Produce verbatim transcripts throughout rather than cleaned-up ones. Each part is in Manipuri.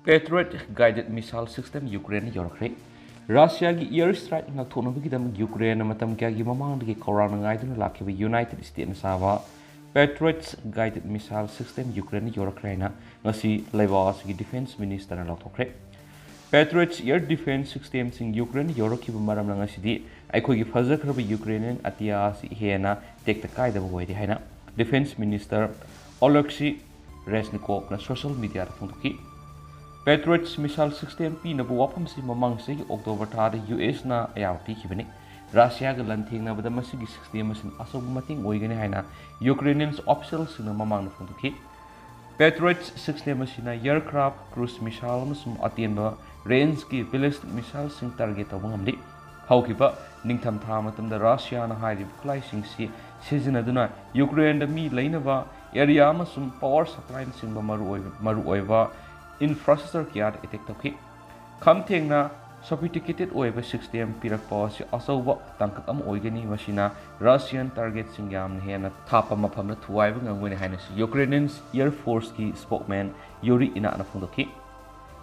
Patriot guided missile system Ukraine ꯌꯧꯔꯛꯈ꯭ꯔꯦ꯫ ꯔꯁꯤꯌꯥꯒꯤ air strike ꯉꯥꯛꯊꯣꯛꯅꯕꯒꯤꯗꯃꯛ ꯌꯨꯀ꯭ꯔꯦꯟꯅ ꯃꯇꯝ ꯀꯌꯥꯒꯤ ꯃꯃꯥꯡꯗꯒꯤ ꯈꯧꯔꯥꯡꯅ ꯉꯥꯏꯗꯨꯅ ꯂꯥꯛꯈꯤꯕ United States ꯅ ꯁꯥꯕ Patriot guided missile system Ukraine ꯌꯧꯔꯛꯈ꯭ꯔꯦ ꯍꯥꯏꯅ ꯉꯁꯤ ꯂꯩꯕꯥꯛ ꯑꯁꯤꯒꯤ defence minister ꯅ ꯂꯥꯎꯊꯣꯛꯈ꯭ꯔꯦ꯫ Patriot air defence system ꯁꯤꯡ ꯌꯨꯀ꯭ꯔꯦꯟ ꯌꯧꯔꯛꯈꯤꯕ ꯃꯔꯝꯅ ꯉꯁꯤꯗꯤ ꯑꯩꯈꯣꯏꯒꯤ ꯐꯖꯈ꯭ꯔꯕ Ukrainian ꯑꯇꯤꯌꯥ ꯑꯁꯤ ꯍꯦꯟꯅ ꯇꯦꯛꯇ ꯀꯥꯏꯗꯕ ꯑꯣꯏꯔꯦ ꯍꯥꯏꯅ defence minister Oleksiy Reznikov ꯅ social media ꯗ ꯐꯣꯡꯗꯣꯛꯈꯤ꯫ Patriot missile system ꯄꯤꯅꯕ ꯋꯥꯐꯝꯁꯤ ꯃꯃꯥꯡ ꯆꯍꯤ October ꯊꯥꯗ U S ꯅ ꯑꯌꯥꯕ ꯄꯤꯈꯤꯕꯅꯤ꯫ ꯔꯁꯤꯌꯥꯒ ꯂꯥꯟꯊꯦꯡꯅꯕꯗ ꯃꯁꯤꯒꯤ system ꯑꯁꯤꯅ ꯑꯆꯧꯕ ꯃꯇꯦꯡ ꯑꯣꯏꯒꯅꯤ ꯍꯥꯏꯅ Ukrainian official ꯁꯤꯡꯅ ꯃꯃꯥꯡꯗ ꯐꯣꯡꯗꯣꯛꯈꯤ꯫ Patriot system ꯑꯁꯤꯅ aircraft, cruise missile ꯑꯃꯁꯨꯡ ꯑꯇꯦꯟꯕ range ꯀꯤ ballistic missile ꯁꯤꯡ target ꯇꯧꯕ ꯉꯝꯂꯤ꯫ ꯍꯧꯈꯤꯕ ꯅꯤꯡꯊꯝ ꯊꯥ ꯃꯇꯝꯗ ꯔꯁꯤꯌꯥꯅ ꯍꯥꯏꯔꯤꯕ ꯈꯨꯠꯂꯥꯏꯁꯤꯡꯁꯤ ꯁꯤꯖꯤꯟꯅꯗꯨꯅ ꯌꯨꯀ꯭ꯔꯦꯟꯗ ꯃꯤ ꯂꯩꯅꯕ area ꯑꯃꯁꯨꯡ power supply ꯅꯆꯤꯡꯕ ꯃꯔꯨꯑꯣꯏꯕ, ꯃꯔꯨꯑꯣꯏꯕ infrastructure ꯀꯌꯥꯗ attack ꯇꯧꯈꯤ꯫ ꯈꯝ ꯊꯦꯡꯅ sophisticated ꯑꯣꯏꯕ system ꯄꯤꯔꯛꯄ ꯑꯁꯤ ꯑꯆꯧꯕ ꯇꯥꯡꯀꯛ ꯑꯃ ꯑꯣꯏꯒꯅꯤ, ꯃꯁꯤꯅ Russian target ꯁꯤꯡ ꯌꯥꯝꯅ ꯍꯦꯟꯅ ꯊꯥꯞꯄ ꯃꯐꯝꯗ ꯊꯨꯒꯥꯏꯕ ꯉꯝꯒꯅꯤ ꯍꯥꯏꯅꯁꯨ Ukrainian Air Force ꯀꯤ spokesman Yuri Ihnat ꯅ ꯐꯣꯡꯗꯣꯛꯈꯤ꯫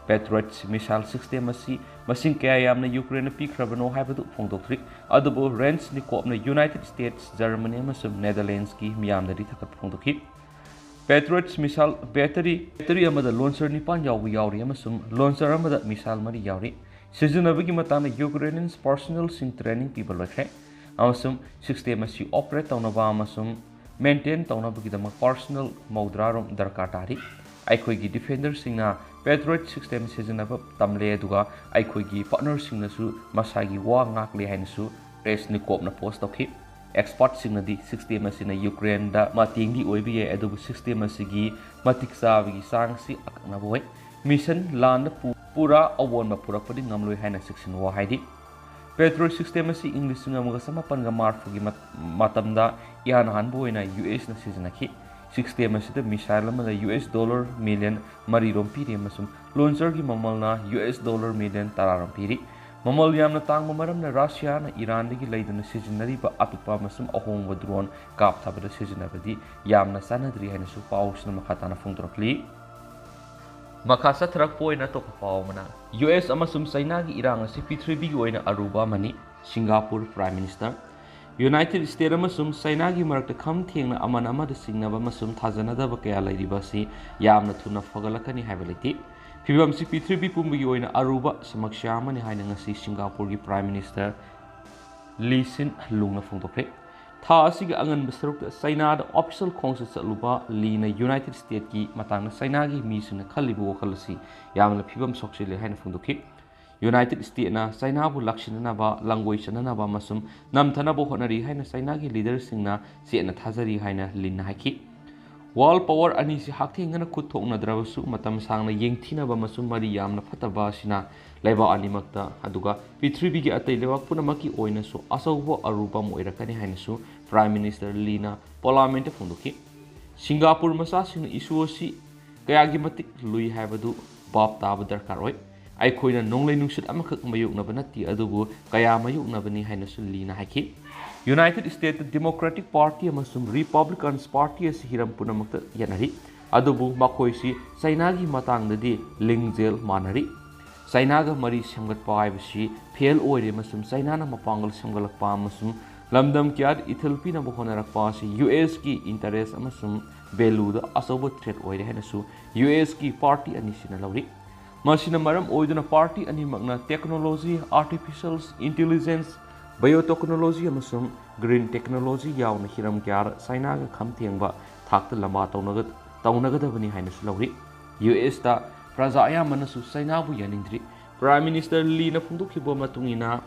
Patriot missile system ꯑꯁꯤ ꯃꯁꯤꯡ ꯀꯌꯥ ꯌꯥꯝꯅ ꯌꯨꯀ꯭ꯔꯦꯟꯅ ꯄꯤꯈ꯭ꯔꯕꯅꯣ ꯍꯥꯏꯕꯗꯨ ꯐꯣꯡꯗꯣꯛꯇ꯭ꯔꯤ, ꯑꯗꯨꯕꯨ Reznikov ꯅ United States, Germany ꯑꯃꯁꯨꯡ Netherlands ꯀꯤ ꯃꯤꯌꯥꯝꯗꯗꯤ ꯊꯥꯒꯠꯄ ꯐꯣꯡꯗꯣꯛꯈꯤ꯫ Patriot missile battery, battery ꯑꯃꯗ launcher ꯅꯤꯄꯥꯟ ꯌꯥꯎꯕ ꯌꯥꯎꯔꯤ ꯑꯃꯁꯨꯡ launcher ꯑꯃꯗ missile ꯃꯔꯤ ꯌꯥꯎꯔꯤ꯫ ꯁꯤꯖꯤꯟꯅꯕꯒꯤ ꯃꯇꯥꯡꯗ Ukrainian personnel ꯁꯤꯡ training ꯄꯤꯕ ꯂꯣꯏꯈ꯭ꯔꯦ, ꯑꯃꯁꯨꯡ system ꯑꯁꯤ operate ꯇꯧꯅꯕ ꯑꯃꯁꯨꯡ maintain ꯇꯧꯅꯕꯒꯤꯗꯃꯛ personnel ꯃꯧꯗ꯭ꯔꯥ ꯔꯣꯝ ꯗꯔꯀꯥꯔ ꯇꯥꯔꯤ꯫ ꯑꯩꯈꯣꯏꯒꯤ defender ꯁꯤꯡꯅ Patriot system ꯁꯤꯖꯤꯟꯅꯕ ꯇꯝꯂꯦ, ꯑꯗꯨꯒ ꯑꯩꯈꯣꯏꯒꯤ partner ꯁꯤꯡꯅꯁꯨ ꯃꯁꯥꯒꯤ ꯋꯥ ꯉꯥꯛꯂꯦ ꯍꯥꯏꯅꯁꯨ Reznikov ꯅ post ꯇꯧꯈꯤ꯫ Expert ꯁꯤꯡꯅꯗꯤ system ꯑꯁꯤꯅ ꯌꯨꯀ꯭ꯔꯦꯟꯗ ꯃꯇꯦꯡꯗꯤ ꯑꯣꯏꯕ ꯌꯥꯏ, ꯑꯗꯨꯕꯨ system ꯑꯁꯤꯒꯤ ꯃꯇꯤꯛ ꯆꯥꯕꯒꯤ ꯆꯥꯡ ꯑꯁꯤ ꯑꯀꯛꯅꯕ ꯑꯣꯏ꯫ Mission ꯂꯥꯟꯗ ꯄꯨ-, ꯄꯨꯔꯥ ꯑꯑꯣꯟꯕ ꯄꯨꯔꯛꯄꯗꯤ ꯉꯝꯂꯣꯏ ꯍꯥꯏꯅ ꯆꯦꯛꯁꯤꯟꯋꯥ ꯍꯥꯏꯔꯤ꯫ Patriot system ꯑꯁꯤ ꯏꯪ ꯂꯤꯁꯤꯡ ꯑꯃꯒ ꯆꯃꯥꯄꯟꯒ ꯃꯔꯤꯐꯨꯒꯤ ꯃꯠ-, ꯃꯇꯝꯗ ꯏꯍꯥꯟ ꯍꯥꯟꯕ ꯑꯣꯏꯅ U S ꯅ ꯁꯤꯖꯤꯟꯅꯈꯤ꯫ System ꯑꯁꯤꯗ missile ꯑꯃꯗ U S dollar million ꯃꯔꯤ ꯔꯣꯝ ꯄꯤꯔꯤ ꯑꯃꯁꯨꯡ launcher ꯒꯤ ꯃꯃꯜꯅ U S dollar million ꯇꯔꯥ ꯔꯣꯝ ꯄꯤꯔꯤ꯫ ꯃꯃꯜ ꯌꯥꯝꯅ ꯇꯥꯡꯕ ꯃꯔꯝꯅ ꯔꯁꯤꯌꯥꯅ ꯏꯔꯥꯟꯗꯒꯤ ꯂꯩꯗꯨꯅ ꯁꯤꯖꯤꯟꯅꯔꯤꯕ ꯑꯄꯤꯛꯄ ꯑꯃꯁꯨꯡ ꯑꯍꯣꯡꯕ drone ꯀꯥꯞꯊꯕꯗ ꯁꯤꯖꯤꯟꯅꯕꯗꯤ ꯌꯥꯝꯅ ꯆꯥꯟꯅꯗ꯭ꯔꯤ ꯍꯥꯏꯅꯁꯨ ꯄꯥꯎꯁꯤꯅ ꯃꯈꯥ ꯇꯥꯅ ꯐꯣꯡꯗꯣꯔꯛꯂꯤ꯫ ꯃꯈꯥ ꯆꯠꯊꯔꯛꯄ ꯑꯣꯏꯅ ꯑꯇꯣꯞꯄ ꯄꯥꯎ ꯑꯃꯅ, ꯌꯨ ꯑꯦꯁ ꯑꯃꯁꯨꯡ ꯆꯩꯅꯥꯒꯤ ꯏꯔꯥꯡ ꯑꯁꯤ ꯄ꯭ꯔꯤꯊꯤꯕꯤꯒꯤ ꯑꯣꯏꯅ ꯑꯔꯨꯕ ꯑꯃꯅꯤ꯫ Singapore Prime Minister, United state ꯑꯃꯁꯨꯡ ꯆꯩꯅꯥꯒꯤ ꯃꯔꯛꯇ ꯈꯝ ꯊꯦꯡꯅ ꯑꯃꯅ ꯑꯃꯗ ꯆꯤꯡꯅꯕ ꯑꯃꯁꯨꯡ ꯊꯥꯖꯅꯗꯕ ꯀꯌꯥ ꯂꯩꯔꯤꯕ ꯑꯁꯤ ꯌꯥꯝꯅ ꯊꯨꯅ ꯐꯒꯠꯂꯛꯀꯅꯤ ꯍꯥꯏꯕ ꯂꯩꯇꯦ꯫ ꯐꯤꯕꯝꯁꯤ ꯄ꯭ꯔꯤꯊꯤꯕꯤ ꯄꯨꯝꯕꯒꯤ ꯑꯣꯏꯅ ꯑꯔꯨꯕ ꯁꯃꯛꯁ꯭ꯌꯥ ꯑꯃꯅꯤ ꯍꯥꯏꯅ ꯉꯁꯤ ꯁꯤꯡꯒꯥꯄꯨꯔꯒꯤ Prime Minister ꯂꯤ ꯁꯤꯟ ꯂꯨꯡꯅ ꯐꯣꯡꯗꯣꯛꯈ꯭ꯔꯦ꯫ ꯊꯥ ꯑꯁꯤꯒꯤ ꯑꯉꯟꯕ ꯁꯔꯨꯛꯇ ꯆꯩꯅꯥꯗ ꯑꯣꯐꯤꯁꯤꯌꯦꯜ ꯈꯣꯡꯆꯠ ꯆꯠꯂꯨꯕ ꯂꯤꯅ ꯌꯨꯅꯥꯏꯇꯦꯗ ꯁ꯭ꯇꯦꯠꯀꯤ ꯃꯇꯥꯡꯗ ꯆꯩꯅꯥꯒꯤ ꯃꯤꯁꯤꯡꯅ ꯈꯜꯂꯤꯕ ꯋꯥꯈꯜ ꯑꯁꯤ ꯌꯥꯝꯅ ꯐꯤꯕꯝ ꯁꯣꯛꯆꯤꯜꯂꯦ ꯍꯥꯏꯅ ꯐꯣꯡꯗꯣꯛꯈꯤ꯫ ꯌꯨꯅꯥꯏꯇꯦꯗ ꯁ꯭ꯇꯦꯠꯅ ꯆꯩꯅꯥꯕꯨ ꯂꯥꯛꯁꯤꯟꯅꯅꯕ, ꯂꯥꯡꯒꯣꯏ ꯆꯠꯅꯅꯕ ꯑꯃꯁꯨꯡ ꯅꯝꯊꯅꯕ ꯍꯣꯠꯅꯔꯤ ꯍꯥꯏꯅ ꯆꯩꯅꯥꯒꯤ ꯂꯤꯗꯔꯁꯤꯡꯅ ꯆꯦꯠꯅ ꯊꯥꯖꯔꯤ ꯍꯥꯏꯅ ꯂꯤꯟꯅ ꯍꯥꯏꯈꯤ꯫ ꯋꯥꯔꯜꯗ ꯄꯥꯋꯔ ꯑꯅꯤꯁꯤ ꯍꯛꯊꯦꯡꯅꯅ ꯈꯨꯠ ꯊꯣꯛꯅꯗ꯭ꯔꯕꯁꯨ, ꯃꯇꯝ ꯁꯥꯡꯅ ꯌꯦꯡꯊꯤꯅꯕ ꯑꯃꯁꯨꯡ ꯃꯔꯤ ꯌꯥꯝꯅ ꯐꯠꯇꯕ ꯑꯁꯤꯅ ꯂꯩꯕꯥꯛ ꯑꯅꯤꯃꯛꯇ, ꯑꯗꯨꯒ ꯄ꯭ꯔꯤꯊꯤꯕꯤꯒꯤ ꯑꯇꯩ ꯂꯩꯕꯥꯛ ꯄꯨꯝꯅꯃꯛꯀꯤ ꯑꯣꯏꯅꯁꯨ ꯑꯆꯧꯕ ꯑꯔꯨꯕ ꯑꯃ ꯑꯣꯏꯔꯛꯀꯅꯤ ꯍꯥꯏꯅꯁꯨ Prime Minister ꯂꯤꯅ ꯄꯥꯔꯂꯤꯌꯥꯃꯦꯟꯠꯇ ꯐꯣꯡꯗꯣꯛꯈꯤ꯫ ꯁꯤꯡꯒꯥꯄꯨꯔ ꯃꯆꯥꯁꯤꯡꯅ ꯏꯁꯨ ꯑꯁꯤ ꯀꯌꯥꯒꯤ ꯃꯇꯤꯛ ꯂꯨꯏ ꯍꯥꯏꯕꯗꯨ ꯚꯥꯞ ꯇꯥꯕ ꯗꯔꯀꯥꯔ ꯑꯣꯏ꯫ ꯑꯩꯈꯣꯏꯅ ꯅꯣꯡꯂꯩ ꯅꯨꯡꯁꯤꯠ ꯑꯃꯈꯛ ꯃꯥꯌꯣꯛꯅꯕ ꯅꯠꯇꯦ, ꯑꯗꯨꯕꯨ ꯀꯌꯥ ꯃꯥꯌꯣꯛꯅꯕꯅꯤ ꯍꯥꯏꯅꯁꯨ ꯂꯤꯅ ꯍꯥꯏꯈꯤ꯫ ꯌꯨꯅꯥꯏꯇꯦꯗ ꯁ꯭ꯇꯦꯠꯇ Democratic Party ꯑꯃꯁꯨꯡ Republicans Party ꯑꯁꯤ ꯍꯤꯔꯝ ꯄꯨꯝꯅꯃꯛꯇ ꯌꯦꯠꯅꯔꯤ, ꯑꯗꯨꯕꯨ ꯃꯈꯣꯏꯁꯤ ꯆꯩꯅꯥꯒꯤ ꯃꯇꯥꯡꯗꯗꯤ ꯂꯤꯡꯖꯦꯜ ꯃꯥꯟꯅꯔꯤ꯫ ꯆꯩꯅꯥꯒ ꯃꯔꯤ ꯁꯦꯝꯒꯠꯄ ꯍꯥꯏꯕꯁꯤ ꯐꯦꯜ ꯑꯣꯏꯔꯦ, ꯑꯃꯁꯨꯡ ꯆꯩꯅꯥꯅ ꯃꯄꯥꯡꯒꯜ ꯁꯦꯝꯒꯠꯂꯛꯄ ꯑꯃꯁꯨꯡ ꯂꯝꯗꯝ ꯀꯌꯥꯗ ꯏꯊꯤꯜ ꯄꯤꯅꯕ ꯍꯣꯠꯅꯔꯛꯄ ꯑꯁꯤ ꯌꯨ ꯑꯦꯁꯀꯤ ꯏꯟꯇꯔꯦꯁ ꯑꯃꯁꯨꯡ ꯚꯦꯂꯨꯗ ꯑꯆꯧꯕ ꯊ꯭ꯔꯦꯠ ꯑꯣꯏꯔꯦ ꯍꯥꯏꯅꯁꯨ ꯌꯨ ꯑꯦꯁꯀꯤ ꯄꯥꯔꯇꯤ ꯑꯅꯤꯁꯤꯅ ꯂꯧꯔꯤ꯫ ꯃꯁꯤꯅ ꯃꯔꯝ ꯑꯣꯏꯗꯨꯅ ꯄꯥꯔꯇꯤ ꯑꯅꯤꯃꯛꯅ technology, artificial intelligence, biotechnology ꯑꯃꯁꯨꯡ green technology ꯌꯥꯎꯅ ꯍꯤꯔꯝ ꯀꯌꯥꯗ ꯆꯩꯅꯥꯒ ꯈꯝ ꯊꯦꯡꯕ ꯊꯥꯛꯇ ꯂꯝꯕꯥ ꯇꯧꯅꯒ-, ꯇꯧꯅꯒꯗꯕꯅꯤ ꯍꯥꯏꯅꯁꯨ ꯂꯧꯔꯤ꯫ ꯌꯨ ꯑꯦꯁꯇ ꯄ꯭ꯔꯖꯥ ꯑꯌꯥꯝꯕꯅꯁꯨ ꯆꯩꯅꯥꯕꯨ ꯌꯥꯅꯤꯡꯗ꯭ꯔꯤ꯫ Prime Minister ꯂꯤꯅ ꯐꯣꯡꯗꯣꯛꯈꯤꯕ ꯃꯇꯨꯡ ꯏꯟꯅ,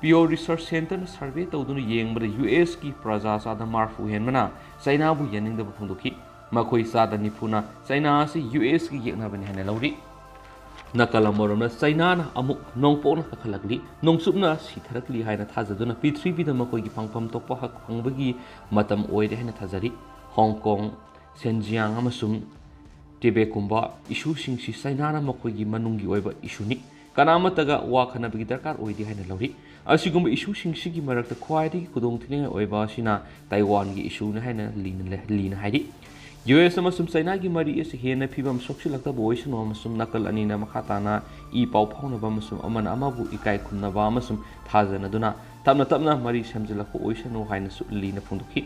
Pew Research Centerꯅ ꯁꯔꯚꯦ ꯇꯧꯗꯨꯅ ꯌꯦꯡꯕꯗ ꯌꯨ ꯑꯦꯁꯀꯤ ꯄ꯭ꯔꯖꯥ ꯆꯥꯗ ꯃꯔꯐꯨ ꯍꯦꯟꯕꯅ ꯆꯩꯅꯥꯕꯨ ꯌꯥꯅꯤꯡꯗꯕ ꯐꯣꯡꯗꯣꯛꯈꯤ꯫ ꯃꯈꯣꯏ ꯆꯥꯗ ꯅꯤꯐꯨꯅ ꯆꯩꯅꯥ ꯑꯁꯤ ꯌꯨ ꯑꯦꯁꯀꯤ ꯌꯦꯛꯅꯕꯅꯤ ꯍꯥꯏꯅ ꯂꯧꯔꯤ꯫ ꯅꯥꯀꯜ ꯑꯃꯔꯣꯝꯗ ꯆꯩꯅꯥꯅ ꯑꯃꯨꯛ ꯅꯣꯡꯄꯣꯛꯅ ꯀꯥꯈꯠꯂꯛꯂꯤ, ꯅꯣꯡꯆꯨꯞꯅ ꯁꯤꯊꯔꯛꯂꯤ ꯍꯥꯏꯅ ꯊꯥꯖꯗꯨꯅ ꯄ꯭ꯔꯤꯊꯤꯕꯤꯗ ꯃꯈꯣꯏꯒꯤ ꯐꯪꯐꯝ ꯊꯣꯛꯄ ꯍꯛ ꯐꯪꯕꯒꯤ ꯃꯇꯝ ꯑꯣꯏꯔꯦ ꯍꯥꯏꯅ ꯊꯥꯖꯔꯤ꯫ ꯍꯣꯡ ꯀꯣꯡ, ꯁꯦꯟꯖꯤꯌꯥꯡ ꯑꯃꯁꯨꯡ ꯇꯤꯕꯦꯠꯀꯨꯝꯕ ꯏꯁꯨꯁꯤꯡꯁꯤ ꯆꯩꯅꯥꯅ ꯃꯈꯣꯏꯒꯤ ꯃꯅꯨꯡꯒꯤ ꯑꯣꯏꯕ ꯏꯁꯨꯅꯤ, ꯀꯅꯥꯃꯠꯇꯒ ꯋꯥ ꯈꯟꯅꯕꯒꯤ ꯗꯔꯀꯥꯔ ꯑꯣꯏꯗꯦ ꯍꯥꯏꯅ ꯂꯧꯔꯤ꯫ ꯑꯁꯤꯒꯨꯝꯕ ꯏꯁꯨꯁꯤꯡꯁꯤꯒꯤ ꯃꯔꯛꯇ ꯈ꯭ꯋꯥꯏꯗꯒꯤ ꯈꯨꯗꯣꯡꯊꯤꯅꯤꯡꯉꯥꯏ ꯑꯣꯏꯕ ꯑꯁꯤꯅ ꯇꯥꯏꯋꯥꯟꯒꯤ ꯏꯁꯨꯅꯤ ꯍꯥꯏꯅ ꯂꯤꯅ ꯂꯦ-, ꯂꯤꯅ ꯍꯥꯏꯔꯤ꯫ ꯌꯨ ꯑꯦꯁ ꯑꯃꯁꯨꯡ ꯆꯥꯏꯅꯥꯒꯤ ꯃꯔꯤ ꯑꯁꯤ ꯍꯦꯟꯅ ꯐꯤꯕꯝ ꯁꯣꯛꯆꯤꯜꯂꯛꯇꯕ ꯑꯣꯏꯁꯅꯨ ꯑꯃꯁꯨꯡ ꯅꯥꯀꯜ ꯑꯅꯤꯅ ꯃꯈꯥ ꯇꯥꯅ ꯏ ꯄꯥꯎ ꯐꯥꯎꯅꯕ ꯑꯃꯁꯨꯡ ꯑꯃꯅ ꯑꯃꯕꯨ ꯏꯀꯥꯏ ꯈꯨꯝꯅꯕ ꯑꯃꯁꯨꯡ ꯊꯥꯖꯅꯗꯨꯅ ꯇꯞꯅ ꯇꯞꯅ ꯃꯔꯤ ꯁꯦꯝꯖꯤꯜꯂꯛꯄ ꯑꯣꯏꯁꯅꯨ ꯍꯥꯏꯅꯁꯨ ꯂꯤꯅ ꯐꯣꯡꯗꯣꯛꯈꯤ꯫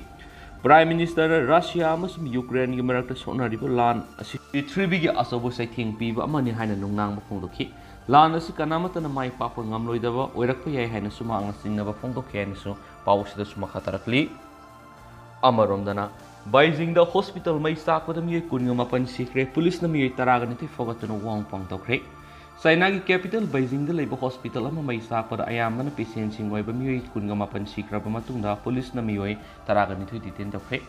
ꯄ꯭ꯔꯥꯏꯝ ꯃꯤꯅꯤꯁꯇꯔ ꯔꯁꯤꯌꯥ ꯑꯃꯁꯨꯡ ꯌꯨꯀ꯭ꯔꯦꯟꯒꯤ ꯃꯔꯛꯇ ꯁꯣꯛꯅꯔꯤꯕ ꯂꯥꯟ ꯑꯁꯤ ꯄ꯭ꯔꯤꯊꯤꯕꯤꯒꯤ ꯑꯆꯧꯕ ꯆꯩꯊꯦꯡ ꯄꯤꯕ ꯑꯃꯅꯤ ꯍꯥꯏꯅ ꯅꯨꯡꯅꯥꯡꯕ ꯐꯣꯡꯗꯣꯛꯈꯤ꯫ ꯂꯥꯟ ꯑꯁꯤ ꯀꯅꯥꯃꯠꯇꯅ ꯃꯥꯏ ꯄꯥꯛꯄ ꯉꯝꯂꯣꯏꯗꯕ ꯑꯣꯏꯔꯛꯄ ꯌꯥꯏ ꯍꯥꯏꯅꯁꯨ ꯃꯍꯥꯛꯅ ꯆꯤꯡꯅꯕ ꯐꯣꯡꯗꯣꯛꯈꯤ ꯍꯥꯏꯅꯁꯨ ꯄꯥꯎ ꯑꯁꯤꯗꯁꯨ ꯃꯈꯥ ꯇꯥꯔꯛꯂꯤ꯫ ꯑꯃꯔꯣꯝꯗꯅ, ꯕꯩꯖꯤꯡꯗ ꯍꯣꯁꯄꯤꯇꯥꯜ ꯃꯩ ꯆꯥꯛꯄꯗ ꯃꯤꯑꯣꯏ ꯀꯨꯟꯒ ꯃꯥꯄꯟ ꯁꯤꯈ꯭ꯔꯦ, ꯄꯨꯂꯤꯁꯅ ꯃꯤꯑꯣꯏ ꯇꯔꯥꯒ ꯅꯤꯊꯣꯏ ꯐꯥꯎꯒꯠꯇꯨꯅ ꯋꯥꯍꯪ ꯄꯥꯡꯊꯣꯛꯈ꯭ꯔꯦ꯫ ꯆꯥꯏꯅꯥꯒꯤ ꯀꯦꯄꯤꯇꯦꯜ ꯕꯩꯖꯤꯡꯗ ꯂꯩꯕ ꯍꯣꯁꯄꯤꯇꯥꯜ ꯑꯃ ꯃꯩ ꯆꯥꯛꯄꯗ ꯑꯌꯥꯝꯕꯅ ꯄꯦꯁꯦꯟꯁꯤꯡ ꯑꯣꯏꯕ ꯃꯤꯑꯣꯏ ꯀꯨꯟꯒ ꯃꯥꯄꯟ ꯁꯤꯈ꯭ꯔꯕ ꯃꯇꯨꯡꯗ ꯄꯨꯂꯤꯁꯅ ꯃꯤꯑꯣꯏ ꯇꯔꯥꯒ ꯅꯤꯊꯣꯏ ꯗꯤꯇꯦꯟ ꯇꯧꯈ꯭ꯔꯦ꯫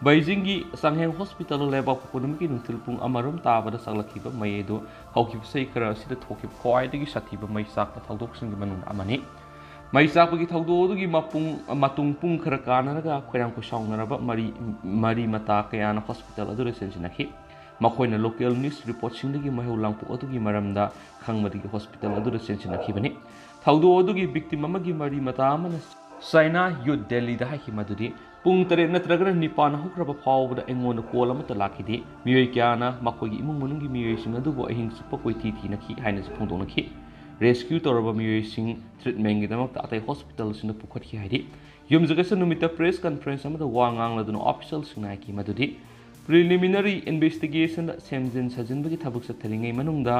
ꯕꯩꯖꯤꯡꯒꯤ ꯆꯥꯡꯍꯦꯡ ꯍꯣꯁꯄꯤꯇꯥꯜꯗ ꯂꯩꯕꯥꯛ ꯄꯣꯛꯄ ꯅꯨꯃꯤꯠꯀꯤ ꯅꯨꯡꯊꯤꯜ ꯄꯨꯡ ꯑꯃꯔꯣꯝ ꯇꯥꯕꯗ ꯆꯥꯛꯂꯛꯈꯤꯕ ꯃꯩ ꯑꯗꯨ ꯍꯧꯈꯤꯕ ꯆꯍꯤ ꯈꯔ ꯑꯁꯤꯗ ꯊꯣꯛꯈꯤꯕ ꯈ꯭ꯋꯥꯏꯗꯒꯤ ꯁꯥꯊꯤꯕ ꯃꯩ ꯆꯥꯛꯄ ꯊꯧꯗꯣꯛꯁꯤꯡꯒꯤ ꯃꯅꯨꯡꯗ ꯑꯃꯅꯤ꯫ ꯃꯩ ꯆꯥꯛꯄꯒꯤ ꯊꯧꯗꯣꯛ ꯑꯗꯨꯒꯤ ꯃꯄꯨꯡ, ꯃꯇꯨꯡ ꯄꯨꯡ ꯈꯔ ꯀꯥꯟꯅꯔꯒ ꯈꯣꯏꯔꯥꯡ ꯈꯣꯏꯁꯥꯎꯅꯔꯕ ꯃꯔꯤ, ꯃꯔꯤ ꯃꯇꯥ ꯀꯌꯥꯅ ꯍꯣꯁꯄꯤꯇꯥꯜ ꯑꯗꯨꯗ ꯆꯦꯟꯁꯤꯟꯅꯈꯤ꯫ ꯃꯈꯣꯏꯅ ꯂꯣꯀꯦꯜ ꯅ꯭ꯌꯨꯁ ꯔꯤꯄꯣꯔꯠꯁꯤꯡꯗꯒꯤ ꯃꯩꯍꯧ ꯂꯥꯡꯄꯣꯛ ꯑꯗꯨꯒꯤ ꯃꯔꯝꯗ ꯈꯪꯕꯗꯒꯤ ꯍꯣꯁꯄꯤꯇꯥꯜ ꯑꯗꯨꯗ ꯆꯦꯟꯁꯤꯟꯅꯈꯤꯕꯅꯤ꯫ ꯊꯧꯗꯣꯛ ꯑꯗꯨꯒꯤ ꯚꯤꯛꯇꯤꯝ ꯑꯃꯒꯤ ꯃꯔꯤ ꯃꯇꯥ ꯑꯃꯅ ꯆꯥꯏꯅꯥ ꯌꯨꯠ ꯗꯦꯜꯂꯤꯗ ꯍꯥꯏꯈꯤ ꯃꯗꯨꯗꯤ ꯄꯨꯡ ꯇꯔꯦꯠ ꯅꯠꯇ꯭ꯔꯒꯅ ꯅꯤꯄꯥꯟ ꯍꯧꯈ꯭ꯔꯕ ꯐꯥꯎꯕꯗ ꯑꯩꯉꯣꯟꯗ ꯀꯣꯜ ꯑꯃꯠꯇ ꯂꯥꯛꯈꯤꯗꯦ꯫ ꯃꯤꯑꯣꯏ ꯀꯌꯥꯅ ꯃꯈꯣꯏꯒꯤ ꯏꯃꯨꯡ ꯃꯅꯨꯡꯒꯤ ꯃꯤꯑꯣꯏꯁꯤꯡ ꯑꯗꯨꯕꯨ ꯑꯍꯤꯡ ꯆꯨꯞꯄ ꯀꯣꯏꯊꯤ ꯊꯤꯅꯈꯤ ꯍꯥꯏꯅꯁꯨ ꯐꯣꯡꯗꯣꯛꯅꯈꯤ꯫ ꯔꯦꯁꯀ꯭ꯌꯨ ꯇꯧꯔꯕ ꯃꯤꯑꯣꯏꯁꯤꯡ ꯇ꯭ꯔꯤꯠꯃꯦꯟꯒꯤꯗꯃꯛꯇ ꯑꯇꯩ ꯍꯣꯁꯄꯤꯇꯥꯜꯁꯤꯡꯗ ꯄꯨꯈꯠꯈꯤ ꯍꯥꯏꯔꯤ꯫ ꯌꯨꯝꯁꯥꯀꯩꯁꯥ ꯅꯨꯃꯤꯠꯇ ꯄ꯭ꯔꯦꯁ ꯀꯟꯐꯔꯦꯟꯁ ꯑꯃꯗ ꯋꯥ ꯉꯥꯡꯂꯗꯨꯅ ꯑꯣꯐꯤꯁꯤꯌꯦꯜꯁꯤꯡꯅ ꯍꯥꯏꯈꯤ ꯃꯗꯨꯗꯤ ꯄ꯭ꯔꯤꯂꯤꯃꯤꯅꯔꯤ ꯏꯟꯚꯦꯁꯇꯤꯒꯦꯁꯟꯗ ꯁꯦꯝꯖꯤꯟ ꯁꯥꯖꯤꯟꯕꯒꯤ ꯊꯕꯛ ꯆꯠꯊꯔꯤꯉꯩ ꯃꯅꯨꯡꯗ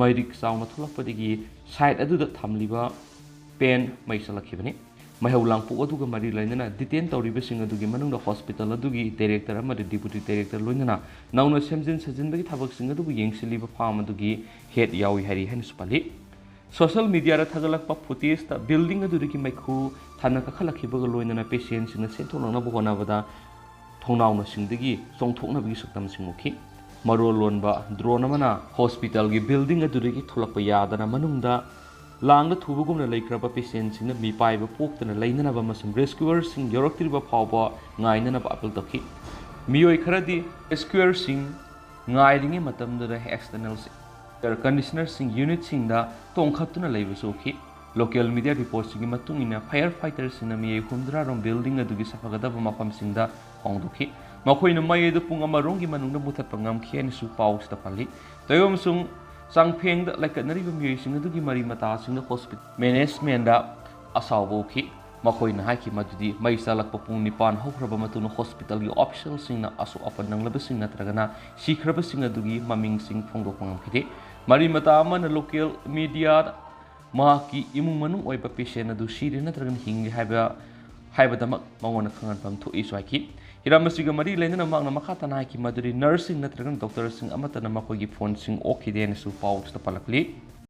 ꯃꯩꯔꯤꯛ ꯆꯥꯎꯅ ꯊꯣꯛꯂꯛꯄꯗꯒꯤ ꯁꯥꯏꯠ ꯑꯗꯨꯗ ꯊꯝꯂꯤꯕ ꯄꯦꯟ ꯃꯩ ꯆꯠꯂꯛꯈꯤꯕꯅꯤ꯫ ꯃꯩꯍꯧ ꯂꯥꯡꯄꯣꯛ ꯑꯗꯨꯒ ꯃꯔꯤ ꯂꯩꯅꯅ ꯗꯤꯇꯦꯟ ꯇꯧꯔꯤꯕꯁꯤꯡ ꯑꯗꯨꯒꯤ ꯃꯅꯨꯡꯗ ꯍꯣꯁꯄꯤꯇꯥꯜ ꯑꯗꯨꯒꯤ ꯗꯥꯏꯔꯦꯛꯇꯔ ꯑꯃꯗꯤ ꯗꯤꯄꯨꯇꯤ ꯗꯥꯏꯔꯦꯛꯇꯔ ꯂꯣꯏꯅꯅ ꯅꯧꯅ ꯁꯦꯝꯖꯤꯟ ꯁꯥꯖꯤꯟꯕꯒꯤ ꯊꯕꯛꯁꯤꯡ ꯑꯗꯨꯕꯨ ꯌꯦꯡꯁꯤꯜꯂꯤꯕ ꯐꯥꯔꯝ ꯑꯗꯨꯒꯤ ꯍꯦꯗ ꯌꯥꯎꯏ ꯍꯥꯏꯔꯤ ꯍꯥꯏꯅꯁꯨ ꯄꯜꯂꯤ꯫ ꯁꯣꯁꯤꯌꯦꯜ ꯃꯤꯗꯤꯌꯥꯗ ꯊꯥꯒꯠꯂꯛꯄ ꯐꯨꯇꯦꯖꯇ ꯕꯤꯜꯗꯤꯡ ꯑꯗꯨꯗꯒꯤ ꯃꯩꯈꯨ ꯊꯥꯅ ꯀꯥꯈꯠꯂꯛꯈꯤꯕꯒ ꯂꯣꯏꯅꯅ ꯄꯦꯁꯦꯟꯁꯤꯡꯅ ꯆꯦꯟꯊꯣꯛꯅꯅꯕ ꯍꯣꯠꯅꯕꯗ ꯊꯣꯡꯅꯥꯎꯅꯁꯤꯡꯗꯒꯤ ꯆꯣꯡꯊꯣꯛꯅꯕꯒꯤ ꯁꯛꯇꯝꯁꯤꯡ ꯎꯈꯤ꯫ ꯃꯔꯣꯜ ꯂꯣꯟꯕ ꯗ꯭ꯔꯣꯟ ꯑꯃꯅ ꯍꯣꯁꯄꯤꯇꯥꯜꯒꯤ ꯕꯤꯜꯗꯤꯡ ꯑꯗꯨꯗꯒꯤ ꯊꯣꯛꯂꯛꯄ ꯌꯥꯗꯅ ꯃꯅꯨꯡꯗ ꯂꯥꯡꯗ ꯊꯨꯕꯒꯨꯝꯅ ꯂꯩꯈ꯭ꯔꯕ ꯄꯦꯁꯦꯟꯁꯤꯡꯅ ꯃꯤꯄꯥꯏꯕ ꯄꯣꯛꯇꯅ ꯂꯩꯅꯅꯕ ꯑꯃꯁꯨꯡ ꯔꯦꯁꯀ꯭ꯌꯨꯋꯔꯁꯤꯡ ꯌꯧꯔꯛꯇ꯭ꯔꯤꯕ ꯐꯥꯎꯕ ꯉꯥꯏꯅꯅꯕ ꯑꯥꯄꯤꯜ ꯇꯧꯈꯤ꯫ ꯃꯤꯑꯣꯏ ꯈꯔꯗꯤ ꯔꯦꯁꯀ꯭ꯌꯨꯋꯔꯁꯤꯡ ꯉꯥꯏꯔꯤꯉꯩ ꯃꯇꯝꯗꯨꯗ ꯑꯦꯛꯁꯇꯔꯅꯦꯜ ꯑꯦꯌꯔ ꯀꯟꯗꯤꯁꯅꯔꯁꯤꯡ ꯌꯨꯅꯤꯠꯁꯤꯡꯗ ꯇꯣꯡꯈꯠꯇꯨꯅ ꯂꯩꯕꯁꯨ ꯎꯈꯤ꯫ ꯂꯣꯀꯦꯜ ꯃꯤꯗꯤꯌꯥ ꯔꯤꯄꯣꯔꯠꯁꯤꯡꯒꯤ ꯃꯇꯨꯡ ꯏꯟꯅ, ꯐꯥꯌꯔ ꯐꯥꯏꯇꯔꯁꯤꯡꯅ ꯃꯤꯑꯣꯏ ꯍꯨꯝꯗ꯭ꯔꯥ ꯔꯣꯝ ꯕꯤꯜꯗꯤꯡ ꯑꯗꯨꯒꯤ ꯁꯥꯐꯒꯗꯕ ꯃꯐꯝꯁꯤꯡꯗ ꯍꯣꯡꯗꯣꯛꯈꯤ꯫ ꯃꯈꯣꯏꯅ ꯃꯩ ꯑꯗꯨ ꯄꯨꯡ ꯑꯃꯔꯣꯝꯒꯤ ꯃꯅꯨꯡꯗ ꯃꯨꯊꯠꯄ ꯉꯝꯈꯤ ꯍꯥꯏꯅꯁꯨ ꯄꯥꯎꯁꯤꯗ ꯄꯜꯂꯤ꯫ ꯇꯣꯏꯕꯝꯁꯨꯡ ꯆꯥꯡꯐꯦꯡꯗ ꯂꯩꯀꯠꯅꯔꯤꯕ ꯃꯤꯑꯣꯏꯁꯤꯡ ꯑꯗꯨꯒꯤ ꯃꯔꯤ ꯃꯇꯥꯁꯤꯡꯅ ꯍꯣꯁꯄꯤꯇꯥꯜ ꯃꯦꯅꯦꯖꯃꯦꯟꯗ ꯑꯁꯥꯎꯕ ꯎꯈꯤ꯫ ꯃꯈꯣꯏꯅ ꯍꯥꯏꯈꯤ ꯃꯗꯨꯗꯤ ꯃꯩ ꯆꯥꯛꯂꯛꯄ ꯄꯨꯡ ꯅꯤꯄꯥꯟ ꯍꯧꯈ꯭ꯔꯕ ꯃꯇꯨꯡꯗ ꯍꯣꯁꯄꯤꯇꯥꯜꯒꯤ ꯑꯣꯐꯤꯁꯤꯌꯦꯜꯁꯤꯡꯅ ꯑꯁꯣꯛ ꯑꯄꯟ ꯅꯪꯂꯕꯁꯤꯡ ꯅꯠꯇ꯭ꯔꯒꯅ ꯁꯤꯈ꯭ꯔꯕꯁꯤꯡ ꯑꯗꯨꯒꯤ ꯃꯃꯤꯡꯁꯤꯡ ꯐꯣꯡꯗꯣꯛꯄ ꯉꯝꯈꯤꯗꯦ꯫ ꯃꯔꯤ ꯃꯇꯥ ꯑꯃꯅ ꯂꯣꯀꯦꯜ ꯃꯤꯗꯤꯌꯥꯗ ꯃꯍꯥꯛꯀꯤ ꯏꯃꯨꯡ ꯃꯅꯨꯡ ꯑꯣꯏꯕ ꯄꯦꯁꯦꯟ ꯑꯗꯨ ꯁꯤꯔꯦ ꯅꯠꯇ꯭ꯔꯒꯅ ꯍꯤꯡꯂꯤ ꯍꯥꯏꯕ, ꯍꯥꯏꯕꯗꯃꯛ ꯃꯉꯣꯟꯗ ꯈꯪꯍꯟꯐꯝ ꯊꯣꯛꯏꯁꯨ ꯍꯥꯏꯈꯤ꯫ ꯍꯤꯔꯝ ꯑꯁꯤꯒ ꯃꯔꯤ ꯂꯩꯅꯅ ꯃꯍꯥꯛꯅ ꯃꯈꯥ ꯇꯥꯅ ꯍꯥꯏꯈꯤ ꯃꯗꯨꯗꯤ ꯅꯔꯁꯁꯤꯡ ꯅꯠꯇ꯭ꯔꯒꯅ ꯗꯣꯛꯇꯔꯁꯤꯡ ꯑꯃꯠꯇꯅ ꯃꯈꯣꯏꯒꯤ ꯐꯣꯟꯁꯤꯡ ꯑꯣꯛꯈꯤꯗꯦ ꯍꯥꯏꯅꯁꯨ ꯄꯥꯎꯁꯤꯗ ꯄꯜꯂꯛꯂꯤ꯫